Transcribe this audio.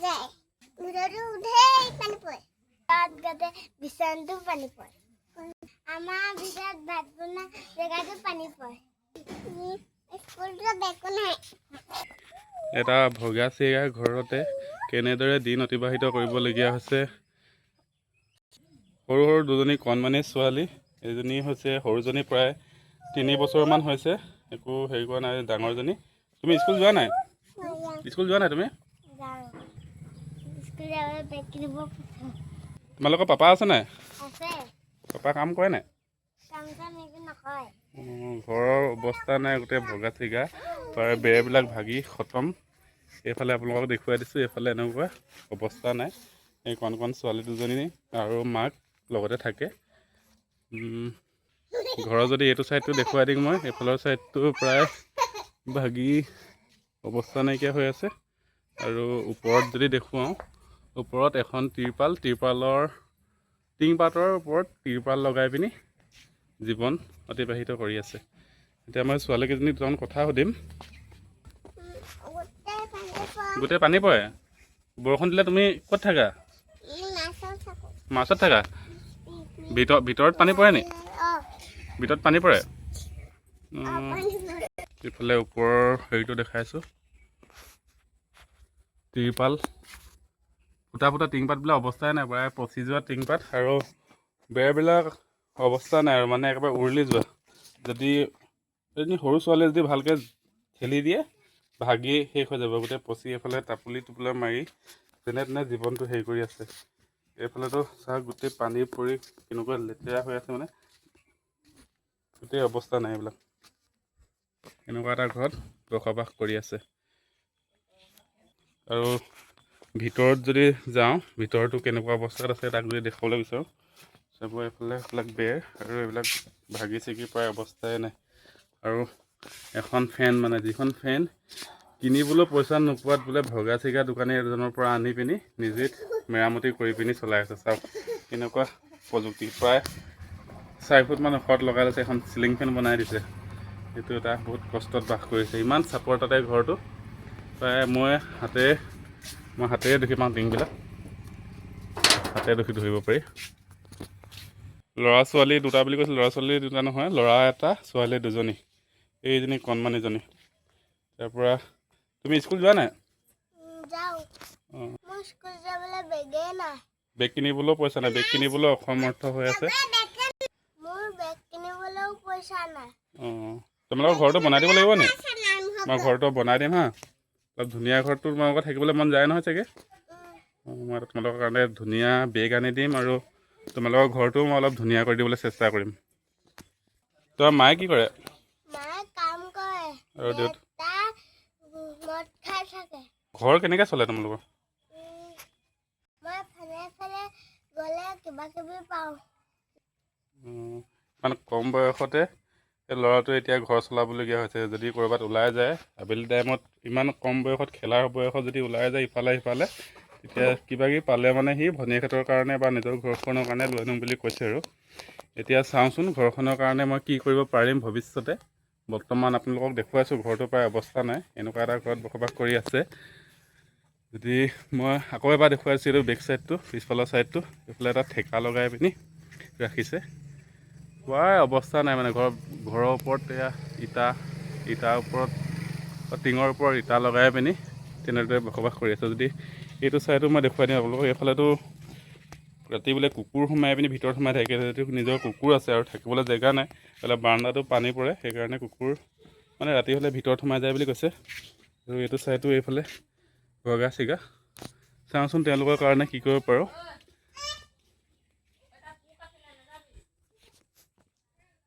যায়। ভিতৰতো ধেৰ পানী পৰে। তাত গাতে বিচনাটো পানী পৰে। আমাৰ ভিতৰত ভাত বনোৱা জেগাটো পানী পৰে। স্কুলটো বেগো নাই। এটা ভগা চিগা ঘৰতে কেনেদৰে দিন অতিবাহিত কৰিবলগীয়া হৈছে। সৰু সৰু দুজনী কণমানি ছোৱালী। এজনী হৈছে সৰুজনী, প্ৰায় 3 বছৰমান হৈছে, একো হেৰি কৰা নাই। ডাঙৰজনী, তুমি স্কুল যোৱা নাই? স্কুল যোৱা নাই তুমি? যাওঁ। স্কুল যাবলৈ বেগ কিনিব পইচা। তোমালোকৰ পাপা আছে নাই? আছে। পাপা কাম কৰে নাই? কাম চাম একো নকৰে। অঁ, ঘৰৰ অৱস্থা নাই, গোটেই ভগা চিগা, প্ৰায় বেৰবিলাক ভাগি খতম। এইফালে আপোনালোকক দেখুৱাই দিছোঁ, এইফালে এনেকুৱা অৱস্থা নাই। এই কণ কণ ছোৱালী দুজনী আৰু মাক লগতে থাকে। ঘৰৰ যদি এইটো ছাইডটো দেখুৱাই দিম মই, এইফালৰ ছাইডটো প্ৰায় ভাগি অৱস্থা নাইকিয়া হৈ আছে। আৰু ওপৰত যদি দেখুৱাওঁ, ওপৰত এখন তিৰপাল, তিৰপালৰ টিংপাতৰ ওপৰত তিৰপাল লগাই পিনি জীৱন অতিবাহিত কৰি আছে। এতিয়া মই ছোৱালীকেইজনী দুটামান কথা সুধিম। গোটেই পানী পৰে। গোটেই পানী পৰে। বৰষুণ দিলে তুমি ক'ত থাকা? মাছত থাকোঁ। মাছত থাকা? ভিতৰত পানী পৰে নি? অঁ। ভিতৰত পানী পৰে? অঁ, পানী পৰে। ইফালে ওপৰৰ হেৰিটো দেখাইছোঁ। তিৰপাল, ফুটা ফুটা টিংপাতবিলাক অৱস্থাই নাই, প্ৰায় পচি যোৱা টিংপাত আৰু বেৰবিলাক অৱস্থা নাই আৰু মানে একেবাৰে উৰুলি যোৱা। যদি এজনী সৰু ছোৱালীয়ে যদি ভালকৈ ঠেলি দিয়ে, ভাগি শেষ হৈ যাব গোটেই পচি। এইফালে টাপুলি টোপোলা মাৰি যেনে তেনে জীৱনটো হেৰি কৰি আছে। এইফালেতো চাওক, গোটেই পানী পৰি কেনেকুৱা লেতেৰা হৈ আছে, মানে গোটেই অৱস্থা নাই এইবিলাক। এনেকুৱা এটা ঘৰত বসবাস কৰি আছে। আৰু ভিতৰত যদি যাওঁ, ভিতৰতো কেনেকুৱা অৱস্থাত আছে তাক যদি দেখুৱাবলৈ বিচাৰোঁ, চাব, এইফালে এইবিলাক বেৰ আৰু এইবিলাক ভাগি ছিগি প্ৰায় অৱস্থাই নাই। আৰু এখন ফেন, মানে যিখন ফেন কিনিবলৈ পইচা নোপোৱাত বোলে ভগা চিগা দোকানী এজনৰ পৰা আনি পিনি নিজে মেৰামতি কৰি পিনি চলাই আছে। চাওক, কেনেকুৱা প্ৰযুক্তি! প্ৰায় 4 ফুটমান ওখত লগাই লৈছে, এখন চিলিং ফেন বনাই দিছে। সেইটো এটা বহুত কষ্টত বাস কৰিছে। ইমান চাপৰ তাতে ঘৰটো, প্ৰায় মই হাতেৰে দেখি পাওঁ, টিংবিলাক হাতেৰে দেখি ধৰিব পাৰি। ল'ৰা ছোৱালী দুটা বুলি কৈছিল। ল'ৰা ছোৱালী দুটা নহয়, ল'ৰা এটা, ছোৱালী দুজনী। এইজনী কণমানিজনী। তাৰপৰা তুমি স্কুল যোৱা নাই? যাওঁ। অঁ। মোৰ স্কুল যাবলৈ বেগেই নাই। বেগ কিনিবলৈও পইচা নাই, বেগ কিনিবলৈ অসমৰ্থ হৈ আছে। মোৰ বেগ কিনিবলৈও পইচা নাই। অঁ, তোমালোকৰ ঘৰটো বনাই দিব লাগিব নি? মই ঘৰটো বনাই দিম হা, অলপ ধুনীয়া ঘৰটো। তোমালোকৰ থাকিবলৈ মন যায় নহয় চাগে? অঁ, মই তোমালোকৰ কাৰণে ধুনীয়া বেগ আনি দিম আৰু তোমালোকৰ ঘৰটোও মই অলপ ধুনীয়া কৰি দিবলৈ চেষ্টা কৰিম। তোমাৰ মায়ে কি কৰে? মায়ে কাম কৰে। আৰু দেউতা? দেউতা মদ খাই থাকে। ঘৰ কেনেকৈ চলে তোমালোকৰ? মই ফালে ফালে গ'লে কিবা কিবি পাওঁ। ইমান কম বয়সতে এই ল'ৰাটোৱে এতিয়া ঘৰ চলাবলগীয়া হৈছে। যদি ক'ৰবাত ওলাই যায় আবেলি টাইমত, ইমান কম বয়সত, খেলাৰ বয়সত যদি ওলাই যায় ইফালে সিফালে, তেতিয়া কিবা কিবি পালে মানে সি ভনীয়েকহঁতৰ কাৰণে বা নিজৰ ঘৰখনৰ কাৰণে লৈ আনিম বুলি কৈছে। আৰু এতিয়া চাওঁচোন ঘৰখনৰ কাৰণে মই কি কৰিব পাৰিম ভৱিষ্যতে। বৰ্তমান আপোনালোকক দেখুৱাইছোঁ, ঘৰটোৰ প্ৰায় অৱস্থা নাই। এনেকুৱা এটা ঘৰত বসবাস কৰি আছে। যদি মই আকৌ এবাৰ দেখুৱাইছোঁ, এইটো বেক চাইডটো, পিছফালৰ চাইডটো। এইফালে এটা ঠেকা লগাই পিনি ৰাখিছে। প্ৰায় অৱস্থা নাই, মানে ঘৰৰ ওপৰত এয়া ইটা, ইটাৰ ওপৰত, টিঙৰ ওপৰত ইটা লগাই পিনি তেনেদৰে বসবাস কৰি আছে। যদি এইটো চাইডো মই দেখুৱাই দিওঁ আপোনালোকক, এইফালেতো ৰাতি বোলে কুকুৰ সোমাই পিনি ভিতৰত সোমাই থাকে। যিহেতু নিজৰ কুকুৰ আছে আৰু থাকিবলৈ জেগা নাই, এইফালে বাৰাণ্ডাটো পানী পৰে, সেইকাৰণে কুকুৰ মানে ৰাতি হ'লে ভিতৰত সোমাই যায় বুলি কৈছে। আৰু এইটো চাইডো এইফালে ভগা চিগা। চাওঁচোন তেওঁলোকৰ কাৰণে কি কৰিব পাৰোঁ।